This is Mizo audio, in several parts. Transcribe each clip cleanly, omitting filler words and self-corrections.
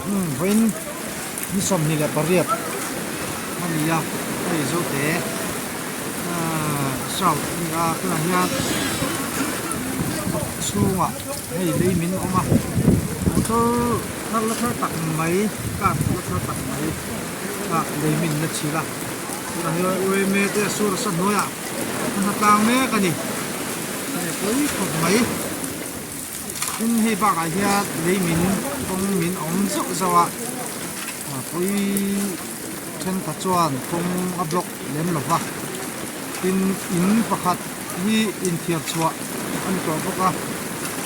Umm vawiin ni 28 a ni a hei Zote ahh south a ni a tunah hian kawt chhungah hei lei min awm a motor thar la thar tak mai car la thar tak mai ah lei min la chhil a tunah hian U_M_A te a sur a sa hnuaiah an hna tlang mek a ni hei pawi khawp mai. Tin hei bakah hian lei min kawng min awm zauh zauh a, pui thenkhat chuan kawng a block lem lo va, tin in pakhat hi inthiar chhuah a ni tawh bawk a,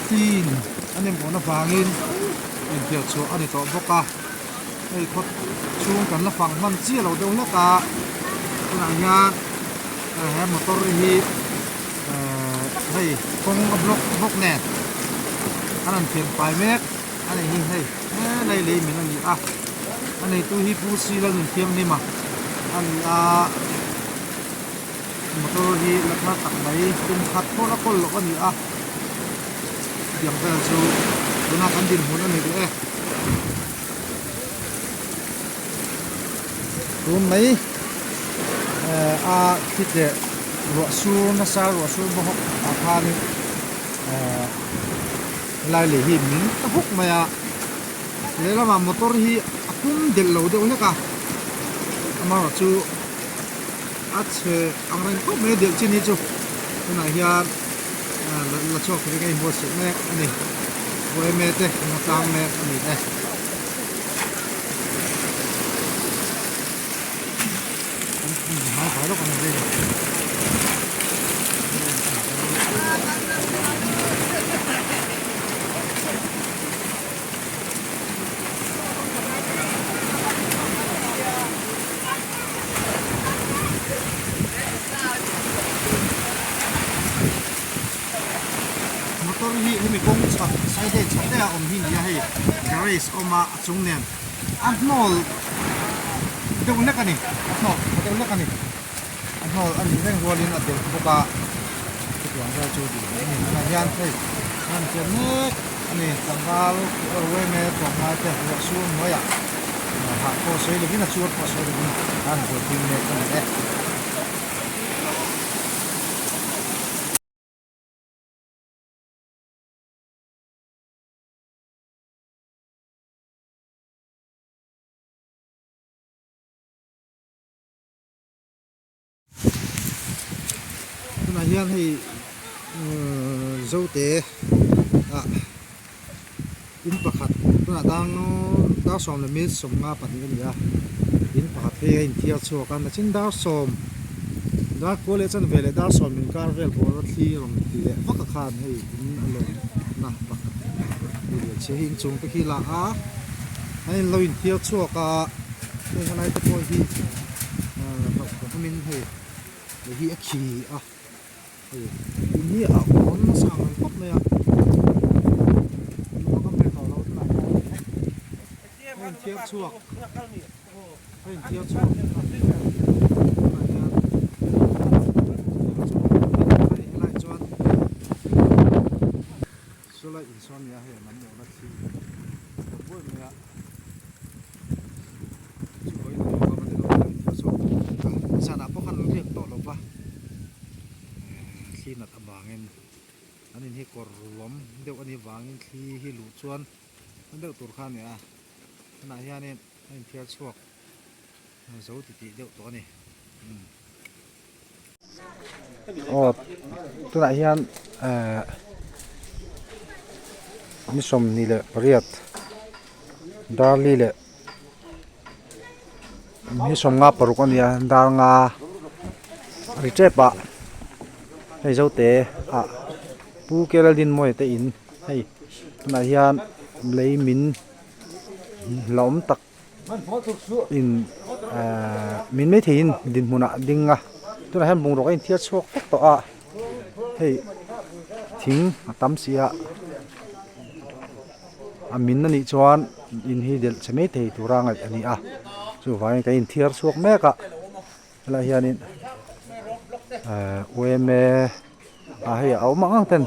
tin a nem awhna vangin inthiar chhuah a ni tawh bawk a, hei khaw chhung kan la fang hman chiah lo deuh hlek a, tunah hian he motor hi. Ehh hei kawng a block bawk nen an rawn thian fai mek a ni hi hei helai lei min a ni a a neitu hi Pu Sila Nunthianghlim a a ni a motor hi la thar tak mai tum khat pawh la kawl loh a ni a tiang vel chu tuna kan dinhmun a ni duh e. Tun mai eh a thi tleh ruah sur nasa ruah sur bawk ah khanin eh helai lei hi min ta huk mai a lehlamah motor hi a pum delh lo deuh hlek a amaherawhchu a chhe ang reng khawp mai a delh chin hi chu tunah hian la chhuak turin a inbuatsaih mek a ni yma te an la tlang mek a ni e. Motor hi hemi kawng chhak side lane chhak deuh a awm hi ni a hei garage a awm a a chung nen a hnawl deuh hlek a ni a hnawl tha deuh hlek a ni a hnawl a nih reng rualin a delh bawk a chutiang vel chu duh a ni tunah hian hei a rawn chian mek a ni tlangval uaime tlawmngai te ruah sur hnuaiah hah pawh sawi lovin a chur pawh sawi lovin a rawn buaipui mek a ni e. Tunah hian hei Zote ah in pakhat tunah dang dar sawm leh minute 52 a ni a in pakhat phei a inthiar chhuak a nachin dar sawm dar kua leh chanve leh dar sawm inkar vel bawr a thli rawn ti leh vak a khan hei in a lawmna pakhat ni ve chhe hi inchung te khi la a an in lo inthiar chhuak a heng helai te pawh hi hlauhthawn hei hei hi a khi a hei in hi a awm nasa ang reng khawp mai a lung a kam ve tawh lo tunah hian a inthiar chhuak a inthiar chhuak tunah hian hei helaiah chuan saw lai insawn a ni a hei a lam awrh a thli a buai mai a. Zanah pawh khan an riak tawh lo va thli nat avangin an in hi kawr ruam deuh a nih vangin thli hi luh chuan a deuh tur kha a ni a tunah hianin a inthiar chhuak zo titih deuh tawh a ni. Aw tunah hian ehh ni 28 darli leh ni 56 a nia dar nga ri tep a hei zote ah pu Kelalin Mawia te in hei tunah hian lei min la awm tak. In ehh min maitheiin dinhmun ah ding a tunah hian bungruk a inthiar chhuak vek tawh a hei thing a tam si a a min anih chuan in hi delh che maithei tura ngaih a ni a chuvangin kan inthiar chhuak mek a helaiah hianin ehh U_M_A ah hei a awm ang ang ten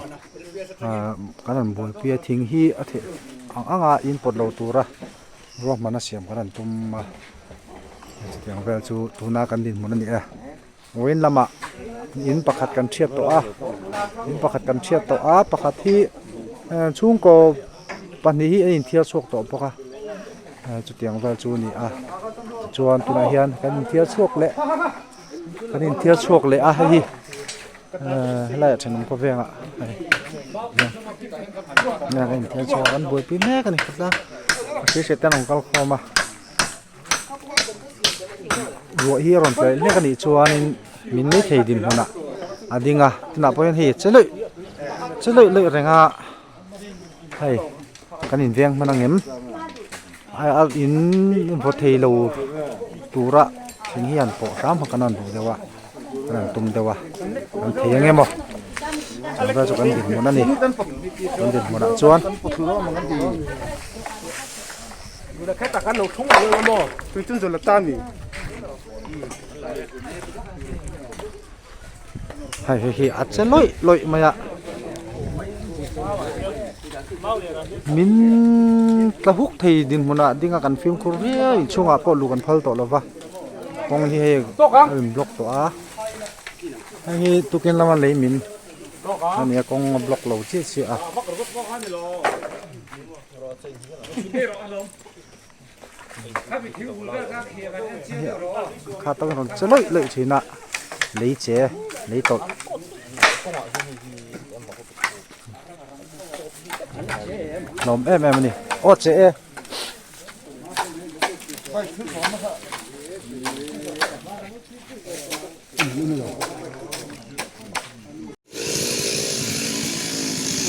ahh kan rawn buaipui a thing hi a theih ang ang a in pawt lo tura. Ruahman a siam kan han tum a, chutiang vel chu tuna kan dinhmun a ni e. Vawiin lamah in pakhat kan thiat tawh a, in pakhat kan thiat tawh a, pakhat hi chhungkaw pahnih hi a inthiar chhuak tawh bawk a, chutiang vel chu a ni a. Tichuan tunah hian kan inthiar chhuak leh kan inthiar chhuak leh a hei hi. Helaiah thenawm khawvengah hei hian a inthiar chhuak a an buaipui mek a ni khawp a a hri hriat te an rawn kal khawm a ruah hi a rawn tlawih hlek a nih chuanin min mai thei dinhmunah a ding a tunah pawh hian hei a che lawih che lawih lawih reng a hei kan inveng hman ang em a in vaw thei lo tura thing hi an pawh hram kha kan rawn duh deuh a. An han tum deuh a an thei ang emaw chuan vel chu kan dinhmun a ni kan dinhmunah chuan. Hei hei hi a che lawih lawih mai a min tla huk thei dinhmunah ding a kan fimkhur viau inchhungah pawh luh kan phal tawh lo va. Kawng hi hei a in block tawh a hei hi tukin lama lei min a nia kawng a block lo chiah chiah a. Kha tak rawn che lawih lawih thin a lei che lei tawlh. Hlawm em em a ni aw che e.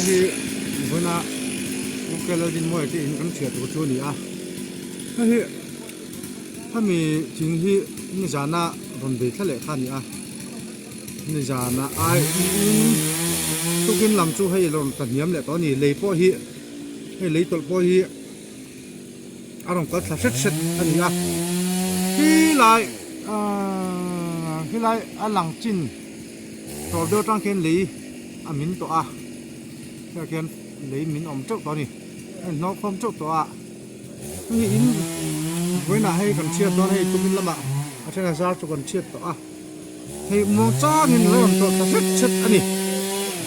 Hei vuna ukela din mawi te in kan hriat tur chu a ni a hei hi hemi thing hi nizana rawn bei thla leh kha a ni a nizana ai tukin lam chu hei rawn tla hniam leh tawh a ni lei pawh hi hei lei tawlh pawh hi. A rawn kal thla hret hret a ni a, khilai ahh khilai a lang chin tawp deuh atang khian lei a min tawh a, hetiang khian lei min awm teuh tawh a ni, a inhnawh khawm teuh tawh a, hei in vawiinah hei kan chhiat dawn hei tumin lamah a then a zar chu kan chhiat tawh a, hei muang changin a lo rawn tawh thla hret hret a ni,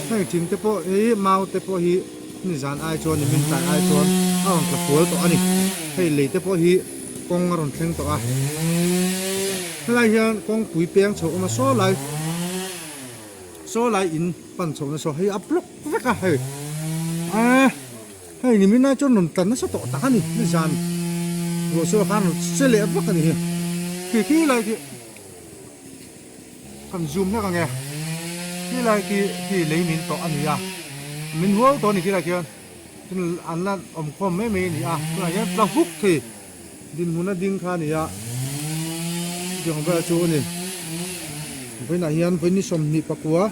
heng thing te pawh hi mau te pawh hi. Nizan ai chuan nimin tlai ai chuan a rawn tla fual tawh a ni. Hei lei te pawh hi kawng a rawn thleng tawh a. Helai hian kawngpui peng chho awm a saw lai saw lai in pan chho nasa hei a block vek a hei. Aaa hei nimin ai chuan rawn tla nasa tawh tak a ni nizan ruah sual khan rawn che leh vak a ni hi. Khi khi lai khi. Kan zoom hlek ang e. Khilai khi khi lei min tawh a ni a, min huau tawh a ni khilai khian chuan an la awm khawm mai mai a ni a, tunah hian tla huk thei dinhmun a ding kha a ni a, chutiang vel chu a ni. Vawiinah hian vawiin ni 20 pakua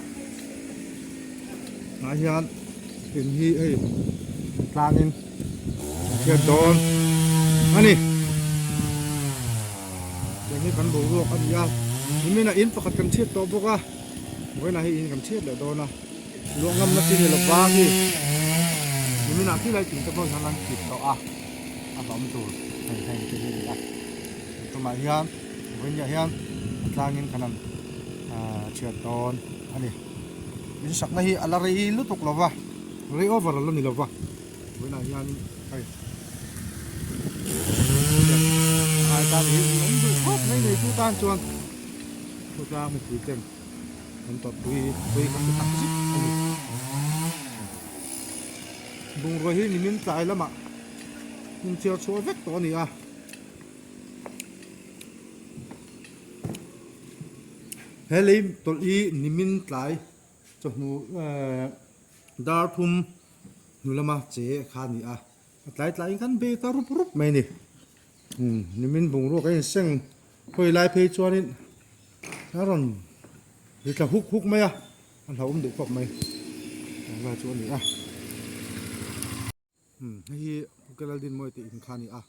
ah hian in hi hei tlangin a chhiat dawn a ni. Tiang hi kan boruak a ni a, nimin ah in pakhat kan chhiat tawh bawk a, vawiinah hei in kan chhiat leh dawn a, luah ngamna chi ni lova khi nimin ah khilai thing te pawh hian an kip tawh a, a hlawm tur hei heng te hi a ni a, tumah hian vawiinah hian a tlangin kan han chhiat dawn a ni, in sakna hi a la rei lutuk lova, rei over a la ni lova. Vawiinah hian hei ai tan hi awm duh khawp mai nei tu tan chuan khawtlang mipui ten an tawrhpui pui kan ti tak zet a ni. Bungrua hi nimin tlai lamah hmun chhiar chhuah vek tawh a ni a. He lei tawlh hi nimin tlai chawhnu dar thum hnu lama che kha a ni a, a tlai tlaiin khan bei ta rup rup mai a ni. Umm nimin bungrua kan inseng hawi lai phei chuanin a rawn ri tla huk huk mai a, a hlauhawm duh khawp mai tlangval chu a ni a. Umm hei hi Pukelaldinmawia tih in kha a ni a.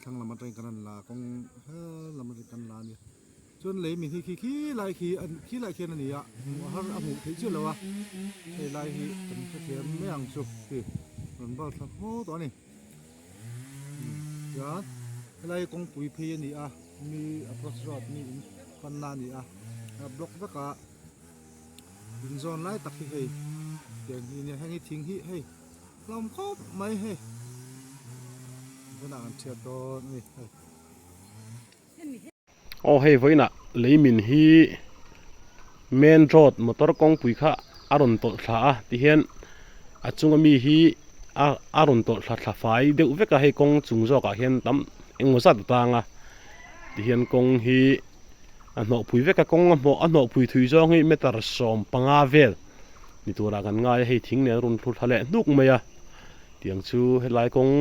Thlang lam atangin kan rawn la kawng hel lam atangin kan la a ni. Chuan lei min hi khi khi lai khi khi lai khian a ni a, hmuh a har a hmuh theih chiah lo a, hei lai hi kan hrethiam mai ang chu khi rawn bal thla hmaw tawh a ni. Chuan helai kawngpui phei a ni a mi approach road mi in panna a ni a block vek a in zawn lai tak hi hei tiang hi nia heng hi thing hi hei hlawm khawp mai hei tunah kan chhiat dawn a ni hei. Aw hei vawiinah leimin hi main road motor kawngpui kha a rawn tawlh thla a tihian a chunga mi hi a a rawn tawlh thla thla fai deuh vek a hei kawng chung zawkah hian tam engemaw zat a tang a tihian kawng hi a hnawhpui vek a kawng a hmawh a hnawhpui thui zawng hi meter 15 vel ni turah kan ngai a hei thing nen a rawn thlu thla leh hnuk mai a tiang chu helai kawng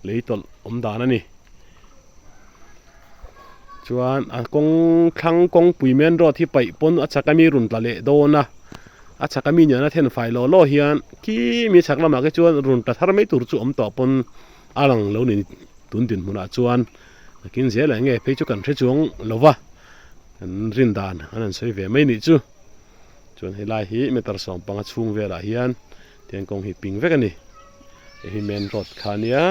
lei tawlh awm dan a ni. Chuan a kawng thlang kawngpui main road hi paih pawn a chhak ami rawn tla leh dawn a a chhak ami nen a then fai law law hian khi mi chhak lamah khi chuan rawn tla thar mai tur chu awm tawh pawn a lang lo ni tun dinhmunah chuan nakin zel ah nge phei chu kan hre chuang lo va kan rin dan an han sawi ve mai nih chu chuan helai hi meter 15 chhung velah hian tiang kawng hi ping vek a ni hei hi main road kha a nia.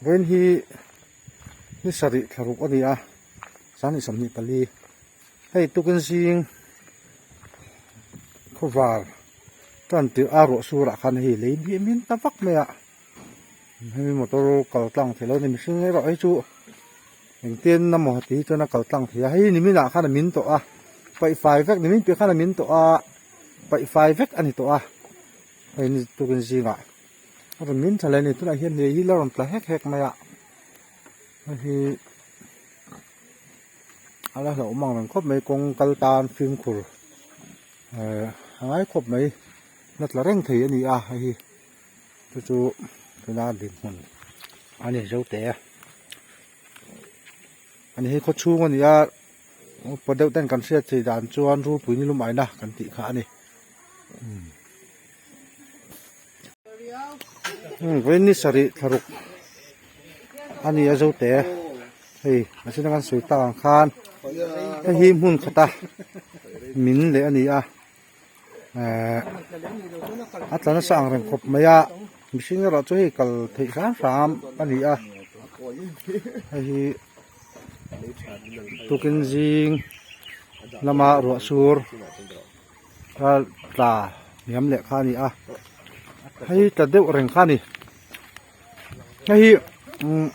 Vawiin hi ni sarih thla ruk a ni a 24 hei tukin zing khawvar tan tirh a ruah surah khan hei lei biam in ta vak mai a hemi motor kal tlang theih lo a ni mihring erawh hi chu engtin emaw ti hi chuan a kal tlang thei a hei nimin ah khan a min tawh a paih fai vek nimin piah khan a min tawh a paih fai vek a ni tawh a hei ni tukin zingah a rawn min tha leh a ni tunah hian lei hi la rawn tla hek hek mai a hei hi a la hlauhawm ang reng khawp mai kawng kal tan fimkhur ehh a ngai khawp mai la tla reng thei a ni a hei hi chu chu tuna dinhmun a ni zo teh a ani hi khaw chhung a ni a upa deuh ten kan hriat theih dan chuan rulpui ni lum aina kan tih kha a ni. Vawiin ni sarih thla ruk a ni a zo teh a hei a chhun a kan sawi tak ang khan hei hi hmun khata min leh a ni a ehh a tla nasa ang reng khawp mai a mihring erawh chu hei kal theih hram hram a ni a hei hi tukin zing lama ruah sur tla hniam leh kha a ni a hei tla deuh reng kha a ni hei hi umm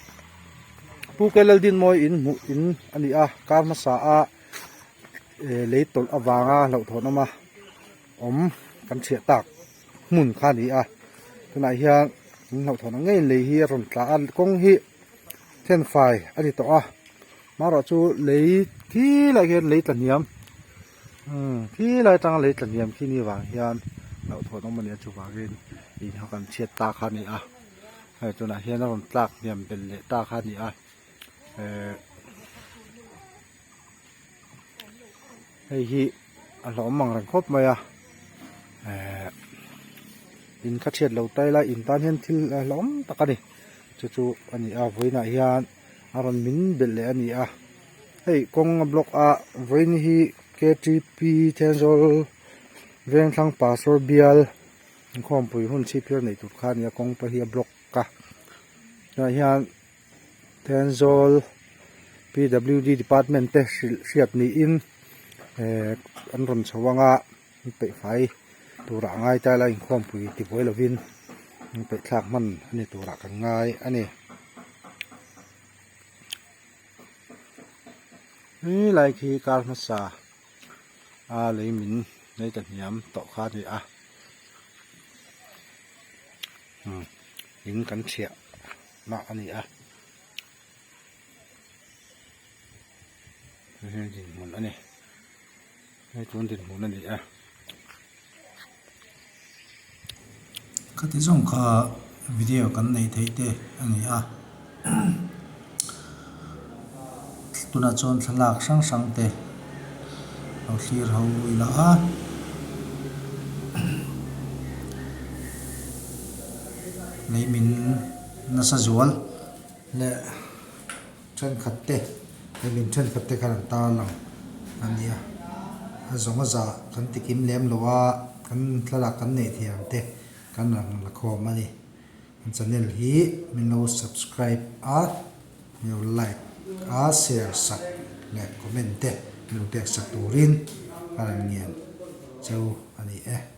Pu Kelaldinmawi in hmuh in a ni a kar hmasa a eh lei tawlh avanga hlauhthawn awm a awm kan chhiah tak hmun kha a ni a tunah hian in hlauhthawn ang ngeiin lei hi a rawn tla a kawng hi thenfai a ni tawh a marawh chu lei thi lai hian lei tla hniam. Umm khi lai atanga lei tla hniam khi ni vang hian hlauhthawn awm a ni a chuvangin in kha kan chhiat ta kha a ni a hei tunah hian a rawn tlak hniam belh leh ta kha a ni a ehh hei hi a hlauhawm ang reng khawp mai a ehh in kha chhiat lo ta ila in tan hian thil hlauhawm tak a ni chu chu a ni a vawiinah hian a rawn min belh leh a ni a. Hei kawng a block a vawiin hi ktp Thenzawl Vengthlang Pastor bial inkhawmpui hun chhip hian nei tur kha a ni a kawng pawh hi a block a tunah hian Thenzawl pwd department te hrilh hriat niin ehh an rawn chho ang a an peih fai turah a ngai ta ila inkhawmpui tibuai lovin an peih thlak hman a ni turah kan ngai a ni. He lai khi kar hmasa a lei min nei ta hniam tawh kha a ni a in kan thiah. na a ni a hei hi dinhmun a ni hei tun dinhmun a ni a. Khati zawng kha video kan neih theih te a ni a tunah chuan thlalak hrang hrang te lo thlir ho ila a lei min nasa zual leh thenkhat te lei min thenkhat te khan an tar lang a nia a zawng a zah kan ti kim lem lo a kan thlalak kan neih theih ang te kan rawn la khawm a ni. Kan channel hi min lo subscribe a, min lo like a, share sak leh comment te min lo pek sak turin ka rawn ngen cheu a ni e.